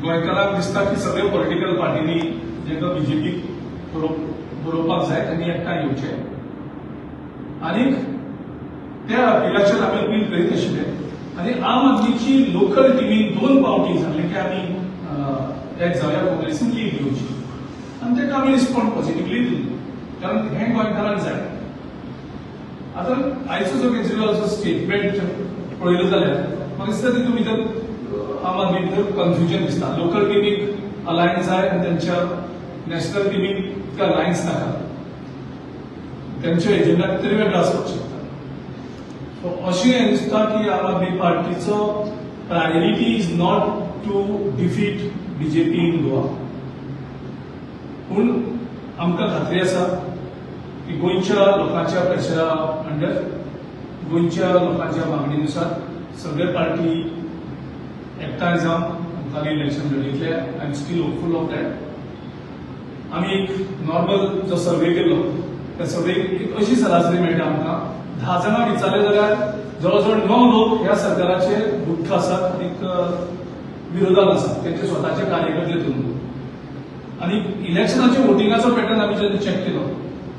गोंयकारांक दिसता की सगळे पॉलिटिकल पार्टींनी जेका बीजेपीक बरोवपाक जाय तेणी एकठांय येवचें आनीक त्या अपिलाचेर आमी अपील करीत आशिल्ले. आनी आम आदमीची लोकल टिमीन दोन पावटी सांगलें की आमी एक जावया, काँग्रेसीन लीड घेवची आनी ताका आमी रिस्पॉन्ड पॉझिटिवली दिलो, कारण हें गोंयकारांक जाय. आतां आयचो जो केजरीवालाचो स्टेटमेंट पळयलो जाल्यार म्हाका दिसता तितून भितर आम आदमी भितर कन्फ्युजन दिसता. लोकल टिमीक अलायन्स जाय आनी तेंच्या नॅशनल टिमीक ते अलायन्स नाका. तेंचो एजेंडा तरी वेगळो आसपाक शकता. सो अशें दिसता की आम Aadmi पार्टीचो priority is not to defeat BJP in Goa, पूण आमकां खात्री आसा की गोंयच्या लोकांच्या प्रेशरा अंडर, गोंयच्या लोकांच्या मागणीनुसार सगळे पार्टी एकठांय जावन मुखार election लढयतले. I am still hopeful of that. आमी एक नॉर्मल जो सर्वे केल्लो, त्या सर्वेक एक अशी सरासरी मेळटा आमकां, 10 जाणां विचारले जाल्यार जवळ जवळ णव लोक ह्या सरकाराचे दुख्ख आसात आनीक विरोधात आसात, तेंचे स्वताचे कार्यकर्ते धरून. आनी इलेक्शनाच्या वोटिंगाचो पॅटर्न आमी जेन्ना चॅक केलो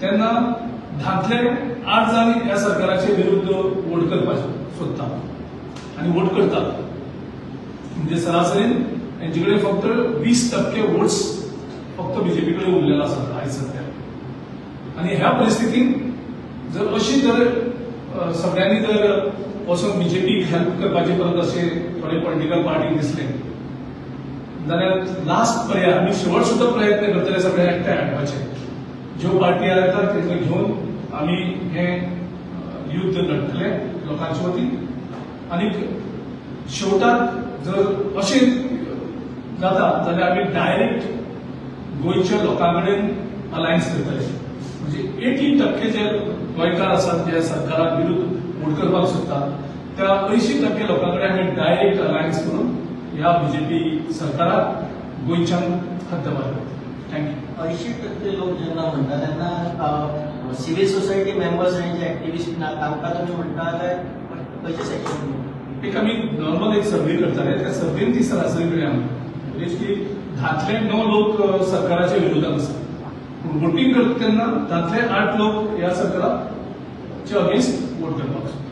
तेन्ना 10तले 8 जाण ह्या सरकाराचे विरुद्ध वोट करपाचे सोदता आनी वोट करतात. म्हणजे सरासरीन तेंचे कडेन फक्त 20% वोट्स फक्त बीजेपी कडेन उरलेलो आसा आयज सध्या. आनी ह्या परिस्थितीन जर अशी जर सगळ्यांनी जर वचून बीजेपीक हेल्प करपाचे परत अशें थोडे पॉलिटिकल पार्टीक दिसलें जाल्यार लास्ट पर्याय आमी शेवट सुद्दां प्रयत्न करतले सगळे एकठांय हाडपाचे. ज्यो पार्टी येतात तेंकां घेवन आमी हें युद्ध लढटले लोकांच्या वतीन. आनी शेवटाक जर अशें जाता जाल्यार आमी डायरेक्ट गोंयच्या लोकां कडेन अलायन्स करतले. म्हणजे 80% जे गोंयकार आसात, जे सरकाराक विरुद्ध वोट करपाक सोदतात, त्या 80% लोकां कडेन आमी डायरेक्ट अलायन्स करून ह्या बीजेपी सरकाराक गोंयच्यान हद्दपार करतले. Thank you. 80% लोक जेन्ना म्हणटा तेन्ना सिव्हिल सोसायटी मेंबर्स आनी जे एक्टिविस्ट ना तांकां तुमी म्हणटा काय खंयचे सेक्शन? एक आमी नॉर्मल एक सर्वे करताले, त्या सर्वेन ती सरासरी मेळ्ळी आमकां, म्हणजे की 10तले 9 लोक सरकाराच्या विरोधात आसात, पूण वोटींग करता तेन्ना 10तले 8 लोक ह्या सरकाराच्या अगेन्स्ट वोट करपाक सोदतात.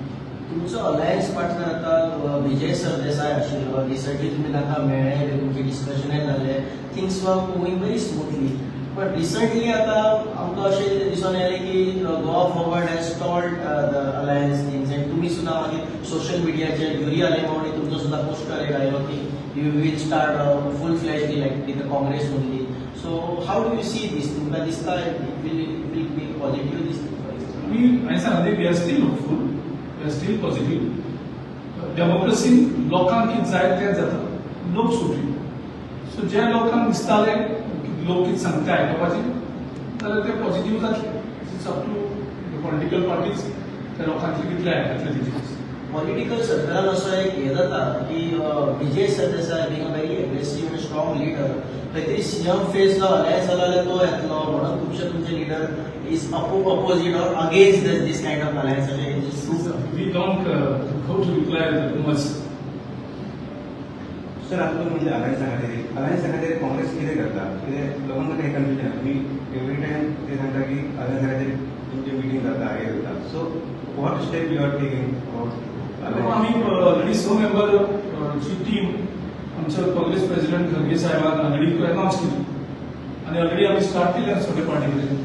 तुमचो अलायन्स पार्टनर आता विजय सरदेसाय आशिल्लो. रिसंटली तुमी तांकां मेळ्ळे, तुमचें डिस्कशनय जालें, things were moving very smoothly. पण रिसंटली आतां आमकां अशें कितें दिसून आयलें की Goa Forward has stalled the alliance things and तुमी सुद्दां मागीर सोशल मिडियाचेर युरी आलेमाव आनी तुमचो सुद्दां पोस्टर एक आयलो की you will start full fledged like with the Congress only. So how do you see this? तुमकां दिसता it will be positive this? आमी हांवें सांगलें, we are still hopeful, we are still positive. Democracy लोकांक कितें जाय तें जाता, लोक सुप्रीम. सो जे लोकांक दिसतालें की लोक कितें सांगता आयकुपाचें जाल्यार ते पॉझिटीव जातले. It's up to the political parties त्या लोकांतले कितले आयकतले तेजेर. पॉलिटिकल सर्कलान असो एक हे जाता की Vijay Sardesai being a very aggressive and strong leader, खंय तरी सीएम फेस जो अलायन्स जालो जाल्यार तो येतलो म्हणून खुबशे तुमचे leader is opposite or against this kind of alliance अशें true? We don't go to reply the rumours. Sir, आता तुम्ही म्हणजे अलायन्सा खातीर, अलायन्सा खातीर काँग्रेस कितें करता? कितें लोकांक काही कन्फ्युजन. तुमी एवरी टायम ते सांगता की अलायन्सा खातीर तुमची मिटींग जाता, हे जाता, so what step you are taking about? आमी ऑलरेडी स मेंबर ची टीम आमच्या काँग्रेस प्रेसिडेंट खरगे साहेबान ऑलरेडी अनाउन्स केली आनी ऑलरेडी आमी स्टार्ट केले सगळे पार्टी कडेन.